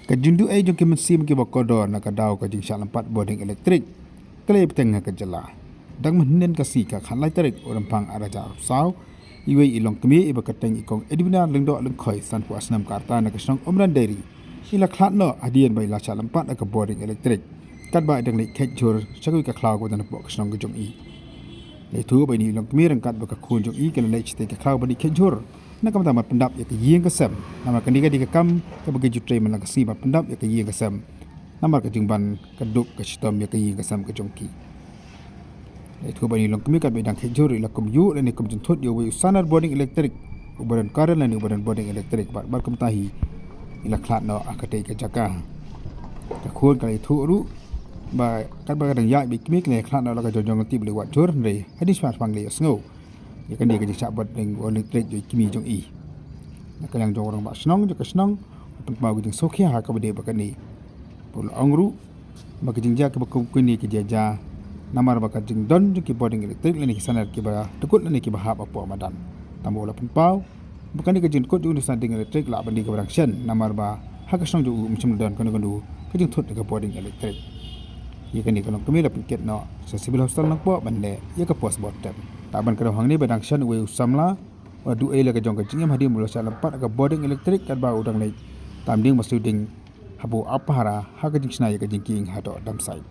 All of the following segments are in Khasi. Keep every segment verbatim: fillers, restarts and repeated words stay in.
Ka jingduh ei jong ki mynsiem kiba kordor na ka daw ka jingshah lympat bording elektrik ka la ïa bteng ha ka jylla. Dang mynhynnin ka sngi ka khatlai tarik u Rymphang ar hajar arphew saw, iwei i longkmie iba kyrteng i Kong Edwina Lyngdoh Lyngkhoi, sanphew ar snem ka rta, na ka shnong Umran Dairy, i la khlad noh hadien ba i la shah lympat ha ka bording elektrik katba i dang leit kheit jhur sha kawei ka khlaw kaba don hapoh ka shnong ka jong i. La ïathuh ba ine i longkmie ryngkat bad ka khun jong i ki la leit shatei ka khlaw ban ïa kheit jhur na ka bynta ban pyndap ïa ka ïing ka sem, namar kane ka dei ka kam kaba ki ju trei man la ka sngi ban pyndap ïa ka ïing ka sem, namar ka jingban ka duk ka shitom ïa ka ïing ka sem ka jong ki. La ïathuh ba ine i longkmie katba i dang kheit jhur i la kumjuh lane kumjynthut ïa uwei u sanar bording elektrik uba don current lane uba don bording elektrik, bad bad kumta hi i la khlad noh ha katei ka jaka. Ka khun ka la ïathuh ruh ba katba ka dang ïaid bad i kmie ka la ïa khlad noh la ka jong jong ka tip, la ïa wad jhur, hynrei hadien shaphang la ïohsngew ïa kane ka jingshah bording elektrik jong i kmie jong i. Na ka liang jong u rangbah shnong jong ka shnong u pynpaw ka jingsngewkhia ha kaba ïadei bad kane. Bad u la ong ruh ba ka jingjia kaba kum kine ka jia jia namar ba ka jingdon jong ki bording elektrik lane ki sanar kiba dkut lane kiba hap hapoh madan. Tangba u la pynpaw ba kane ka jingdkut jong une u sanar elektrik lah ban dei kaba dang shen, namar ba ha ka shnong jong u ym shym la don kano kano ka jingthut na ka bording elektrik. Ïa kane ka longkmie la pynkit noh sha Civil Hospital Nongpoh ban leh ïa ka postmortem. Tang ban kdew hangne ba dang shen uwei u samla u la duh ei la ka jong ka jingim hadien ba u la shah lympat ha ka bording elektrik katba u dang leit tam dieng ba siew dieng haba u ap pahara ha ka jingshna ïa ka jingkieng haduh Damsait.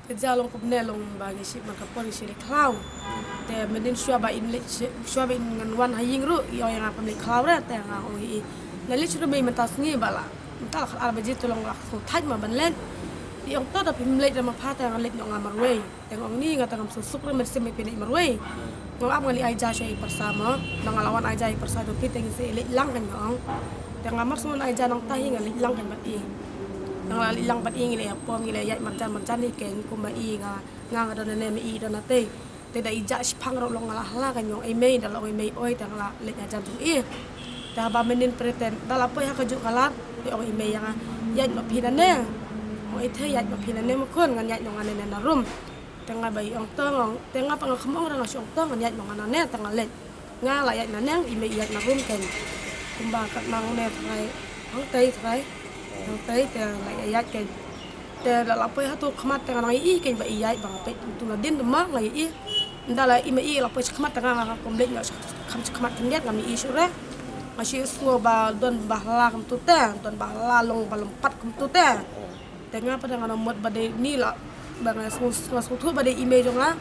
Ka jia long kumne, long ba ngi shim man ka por ngi shim leit khlaw. Te mynnin shuwa ba in leit shi-, shuwa ba in ngan wan ha ïing ruh i ong ïa nga phim leit khlaw re, te nga ong ïa i, nga leit shuh ruh mynta sngi ba la, mynta la khatar baje, to long la sngewthait ma ban leit. I ong to da phim leit re ma pha, te nga leit noh nga marwei. Te nga ong ni nga te ngam suk suk re mynsiem ba phi leit marwei. Nga ap ngan leit ai ja sha i pyrsa mo. Nang nga la wan ai ja i pyrsa jong phi te ngin sa leit lang, kan nga ong. Te nga mar sngewbha ai ja nangta hi nga leit lang kan bad i. Nang la leit lang bad i ngi leit ha pom ngi leit ïaid marjan marjan hi, kan kumba i nga, nga nga don nane ma i don natei. Te da i jah shiphang ruh long nga la hala, kan nga ong i mei, da la ong i mei oi te nga la leit hajan jong i. Te haba mynnin pyrthei da la poi ha kajuh ka lad, te ong i mei ïa nga, ïaid noh phi nane. Ong i te ïaid noh phi nane ma khun, ngan ïaid noh nga nane na rum. Te nga ba i ong to nga ong, te nga pat nga kham ong re, nga shu ong to ngan ïaid noh nga nane, te nga leit. Nga la ïaid na neng, i mei i ïaid na rum, kan. Kumba katno ne trai, hangtei trai, hangtei te la ïaid, kan. Te la la poi ha tu khmat te nga nang ïohi, kan, ba i ïaid ba nga peit tu nadien te ma nga ïohi. Nda la i mei i la poi sha khmat te nga, nga kum leit noh sha kham sha khmat khyndiat ngam ïohi shuh re. Nga shu sngew ba don ba la kumtu te, don ba la long ba lympat kumtu te. Te nga pat nga nang mut ba dei ni la, ba nga sngewthuh, nga sngewthuh ba dei i mei jong nga.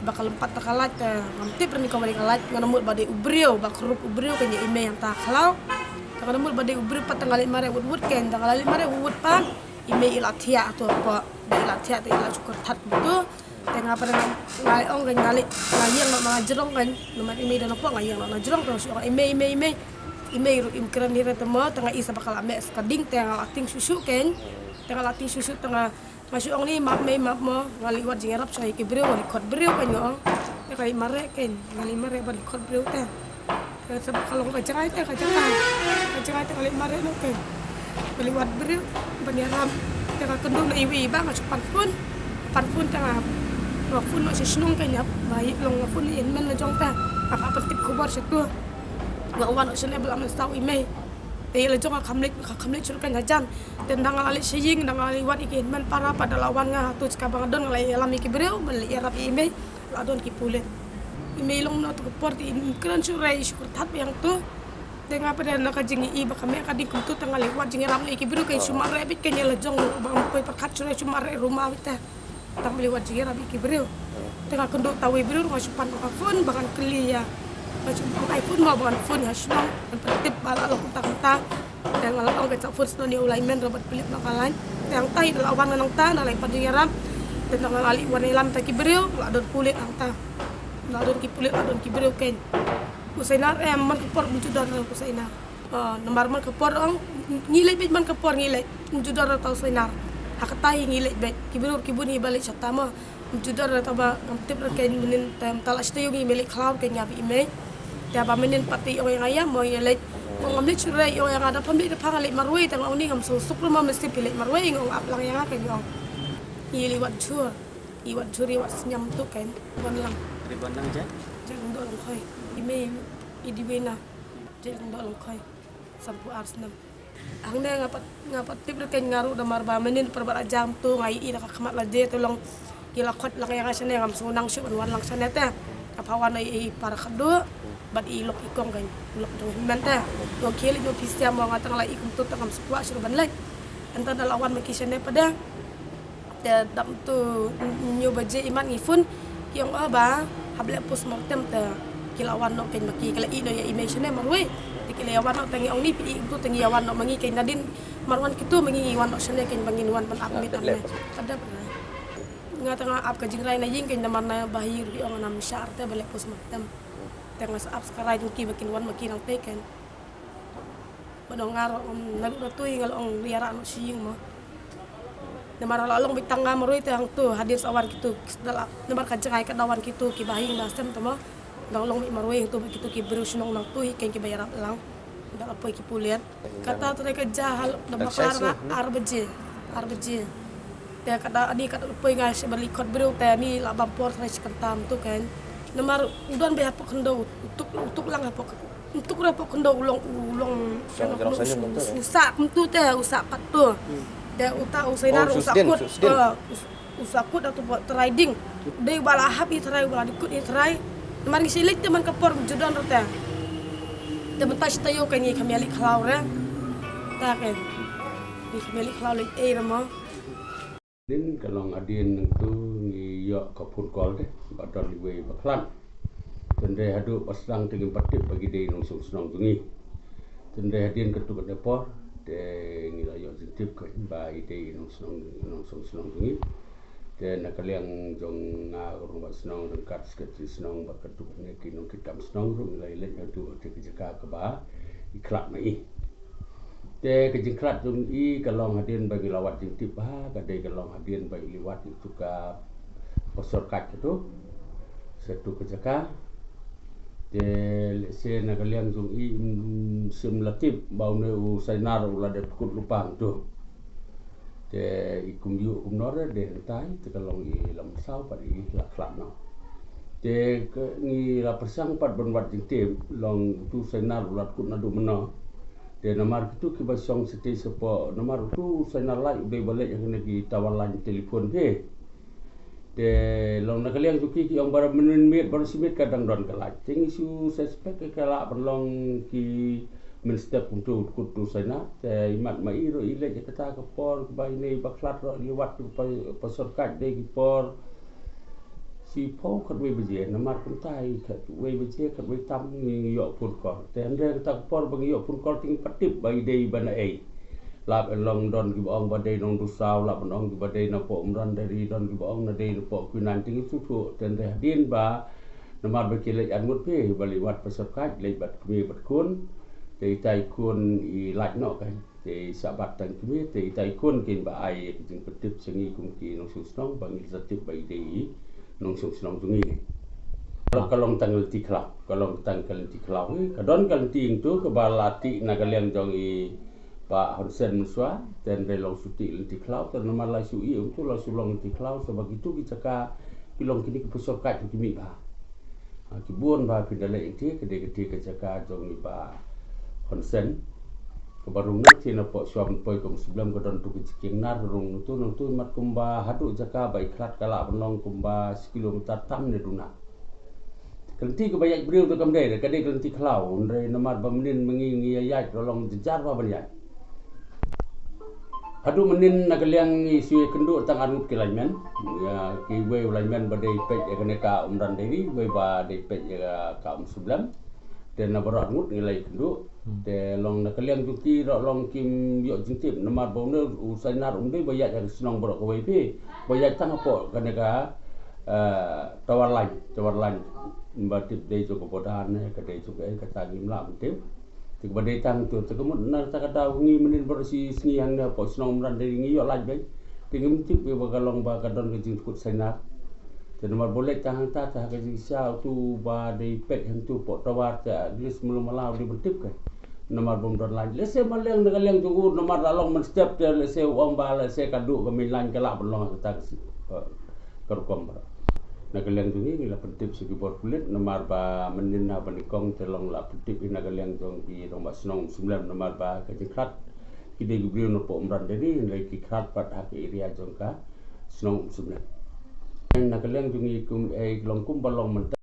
Ba ka lympat ta ka light te ngam tip re ni kumba dei ka light, nga nang mut ba dei u briew, ba ka rup u briew, kan, ïa i mei hangta ha khlaw. Te nga nang mut ba dei u briew pat te nga leit mareh wut wut, kan, te nga la leit mareh wut wut pat. I mei i la thiah tu pat, ba i la thiah te i la shu kyrthat kumtu. Te nga pat nga, nga ong kan nga leit, nga ïeng noh na jrong kan, namar i mei don hapoh, nga ïeng noh na jrong te nga shu ong i mei, i mei, i mei. I mei ruh im kren hi re te mo, te nga i sa ba ka la meh sa ka ding, te nga la tieng shuh shuh kan. Te nga la tieng shuh shuh te nga, nga shu ong ni map mei map mo, nga leit wad jingïarap sha ïa ki briew, nga leit khot briew kan nga ong. Te nga leit mareh kan, nga leit mareh ban leit khot briew te. Te sa ba ka long ka jngai te, ka jngai. Ka jngai te nga leit mareh noh kan. Nga leit wad briew ban ïarap. Te nga kynduh na iwei i bah, nga shu pan phone. Pan phone te nga, nga phone noh sha shnong kan, ïa ba i long, nga phone ïa i hynmen la jong te. Nga phah pyntip khubor sha tu. Nga wan noh shane ba la mynsaw i mei. Te ïa la jong nga kham leit, nga kham leit shuh kan hajan. Te nda nga la leit sha ïing, nda nga la leit wad ïa ki hynmen para pat da la wan nga ha tu, jaka ba nga don nga la ïalam ïa ki briew ban leit ïarap ïa i mei. La don ki pulit. I mei i long noh tu ka por te im kren shuh re, i shu kyrthat biang tu. Te nga pat da na ka jingïohi ba ka meh ka ding kumtu te nga leit wad jingïarap ïa ki briew, kan shu mareh beit kan, ïa la jong ba ngam poi pyrkhat shuh re, shu mareh ruma beit te. Tang ba leit wad jingïarap ïa ki briew. Te nga kynduh ta uwei briew ruh nga shu pan ka phone ba ngan kylli ïa. Nga shu ong ai phone mo ba ngan phone ha shnong, ngan pyntip ba la long kumta kumta. Te nga la ong ka sa phone snoh ïa u lineman Robert Philip na ka line. Te hangta hi da la wan nga nangta, nga la pan jingïarap. Te nga la leit wan ïalam ta ki briew, la don pulit hangta. La don ki pulit, la don ki briew kan. U Sainar em, man ka por ym ju don u Sainar. Ah, namar man ka por ong ngi leit beit, man ka por ngi leit. Ym ju don ta u Sainar. Ha kata hi ngi leit beit. Ki briew ki bun hi ba leit shata mo. Ym ju don re, tangba ngam tip re kan mynnin te mynta la shu ïoh ngi mei leit khlaw kan ïa ba i mei. Te ba mynnin pat te i ong ïa nga ïa mo ïa leit. Mo ngam leit shuh re, i ong ïa nga da phim leit da pha nga leit marwei, te nga ong ni ngam suk suk re mo, mynsiem phi leit marwei, nga ong ap lang ïa nga kan, i ong. Ngi leit wad jhur. I wad jhur i wad sniam tu kan. Wan lang. Ri wan lang ja? Jailyngdoh Lyngkhoi. I mei i Edwina. Jailyngdoh Lyngkhoi. Sanphew ar snem. Hangne nga pat, nga pat tip ruh kein nga ruh namar ba mynnin pyrbat ajam tu nga ïohi da ka khmat lade te long ki la khot lang ïa nga shane, ngam sngewdang shuh ban wan lang shane te. Nga pat wan ïa i para khadduh bad i lok i kong kein, lok jong hynmen te. Nga khie leit noh phi siam mo, nga tang la i kumtu te ngam sngewkwah shuh ban leit. Hynda la wan ma ki shane pat de. Te dap tu hynñiew baje imat ngi phone, ki ong, oh, ba hap leh postmortem te ki la wan noh kein ma ki, ki la ïeh noh ïa i mei shane marwei. Te ki la ïa wan noh, te ngi ong ni phi ïeh kumtu te ngi ïa wan noh ma ngi kein, nadien mar wan kitu ma ngi ngi wan noh shane kein ba ngin wan ban ap mit. Ane ka dep nga tang ap ka jingrai na ïing kein namar na ba hi ruh ki ong ngam shah te ba leh postmortem. Te nga sa ap sa ka rai jong ki ba kin wan ma ki nangtei kein. Ba dang nga ruh, um, naduh da tu hi nga la ong ïa rah noh sha ïing mo. Namar la long beit tang nga marwei te hangtu hadien sa wan kitu. Namar ka jngai ka da wan kitu ki bahaïing bahasem te mo. Dang long beit marwei hangtu bad kitu ki briew shnong nangtu hi kein ki ba ïarap lang. Dang la poi ki pulit. Kata trai ka ja hal da bakar nga ar baje. Ar baje. Te ka da ani ka da poi nga sha bali kot briew te ani la bam por trai shi kyntam tu kein. Namar u don beit hapoh khyndew, u tuk, u tuk lang hapoh, u tuk re hapoh khyndew u long, u long, u sah kumtu te, u sah pat tu. Te uta u Sainar u sah kut, u sah kut atu ba trai ding. Dei ba la hap i trai, ba la dikut i trai. Namar ngi shu leit te man ka por ju don re te. Te mynta shi taïew kein ngi kham ïaleit khlaw re. Ta kein ngi kham ïaleit khlaw leit ei re mo. Nin ka long hadien nangtu ngi ïoh ka phone call de ba don iwei ba khlad. Tynrai haduh ba sdang te ngim pat tip ba ki dei nongshong shnong jong ngi. Tynrai hadien katu kane por te ngi la ïoh jingtip kein ba i dei nongshong, nongshong shnong jong ngi. Te na ka liang jong nga u rangbah shnong ryngkat secretary shnong bad katu kane ki nongkitkam shnong ruh ngi la ïaleit haduh te ka jaka kaba i khlad ma i. Te ka jingkhlad jong i ka long hadien ba ngi la wad jingtip ba ka dei ka long hadien ba i la wad ïa utu ka pastor kat katu sha utu ka jaka. Te lehse na ka liang jong i, mm, sim la tip ba une u Sainar u la dep kut lypa hangtu. Te i kumjuh kumno re de hangtai te ka long i la mynsaw pat i la khlad noh. Te ka ngi la pyrshang pat ban wad jingtip long utu Sainar u la kut naduh mynno. Te namar kitu kiba shong shatei shapoh namar utu Sainar Lait u dei ba leit ha kine ki tower line telephone phi. Te long na ka liang jong ki ki ong ba mynmiet baroh shi miet ka dang don ka light. Te ngi shu suspect ka lah ban long ki mynstep kumtu kut utu Sainar. Te imat ma i ruh i leit ha kata ka por ba ine i ba khlad ruh i wad tu pa, pastor kat dei ki por shiphew khatwei baje namar kumta i khatwei baje khatwei tam ngi ïoh phone call. Te hynrei kata ka por ba ngi ïoh phone call te ngim pat tip ba i dei ba na ei. Lah ban long don kiba ong ba dei nongdusaw, lah ban ong kiba dei napoh Umrandari, don kiba ong na dei napoh Kwinan te ngi shu thuh. Te hynrei hadien ba namar ba ki leit arngut phi ba leit wad pastor kat leit bad kmie bad khun. Te itai khun i lait noh kein. Te i shah bat tang kmie te itai khun kein ba ai ka jingpyntip sha ngi kum ki nongshong shnong ba ngi sa tip ba i dei i nongshong shnong jong ngi. Ka long tang ka lynti khlaw, ka long tang ka lynti khlaw. Ka don ka lynti hangtu kaba la tih na ka liang jong i Bah Hun Sen mynshuwa, te hynrei long shu tih lynti khlaw, te namar la shu ïoh hangtu la shu long lynti khlaw, sa ba kitu ki jaka ki long kine ki pastor kat ki mih bha. Ha, ki bun ba phin da leh ïa ki, ka dei ka ti ka jaka jong i Bah Hun Sen. Kaba rung nangta napoh Shuwa Pynpoi ka Umshiblem ka don tu ka jingkieng nar rung nangtu nangtu mat kumba haduh jaka ba i khlad ka lah ban long kumba shi kilometer tam ne duna. Ka lynti kaba ïaid briew te kam dei, ka dei ka lynti khlaw, hynrei namar ba mynnin ma ngi ngi ïa ïaid ruh long jynjar bha ban ïaid. Haduh mynnin na ka liang ngi shu ïakynduh tang arngut ki lineman. Ïa kiwei u lineman ba dei peit ïa kane ka Umrandari, wei ba dei peit ïa ka Umshiblem. Te na baroh arngut ngi la ïakynduh. Hmm. Te long na ka liang jong ki ruh long kim ïoh jingtip namar ba une u Sainar um dei ba ïaid ha ka shnong baroh kawei phi. Ba ïaid tang hapoh kane ka, eh, tower line, tower line. Ba tip dei jong ka border ne ka dei jong ka ei kata ngim lah ban tip. Te kaba dei tang tu, te ka mut na kata ka daw ngi mynnin baroh shi sngi hangne hapoh shnong Umrandari ngi ïoh lait beit. Te ngim tip ba ka long ba ka don ka jingkut Sainar. Te namar ba u leit tang hangta te ha ka jingshisha utu ba dei peit hangtu hapoh tower te at least malu mala u dei ban tip kein. Namar bym don line. Lehse ma liang na ka liang jong u namar la long mynstep te lehse u ong ba lehse ka duh ka main line ka lah ban long ha kata ka shi, eh, ka rukom ba. Na ka liang jong ngi ngi la pyntip sha ki bor pulit namar ba mynnin haba nyngkong te long la pyntip ïa na ka liang jong ki rangbah shnong Umshiblem namar ba ka jingkhlad Ki dei ki briew na pdeng Umrandani, hynrei ki khrat pat ha ka area jong ka shnong Umsymleng. Na ka liang jong ngi kum, eh, long kumba long mynta.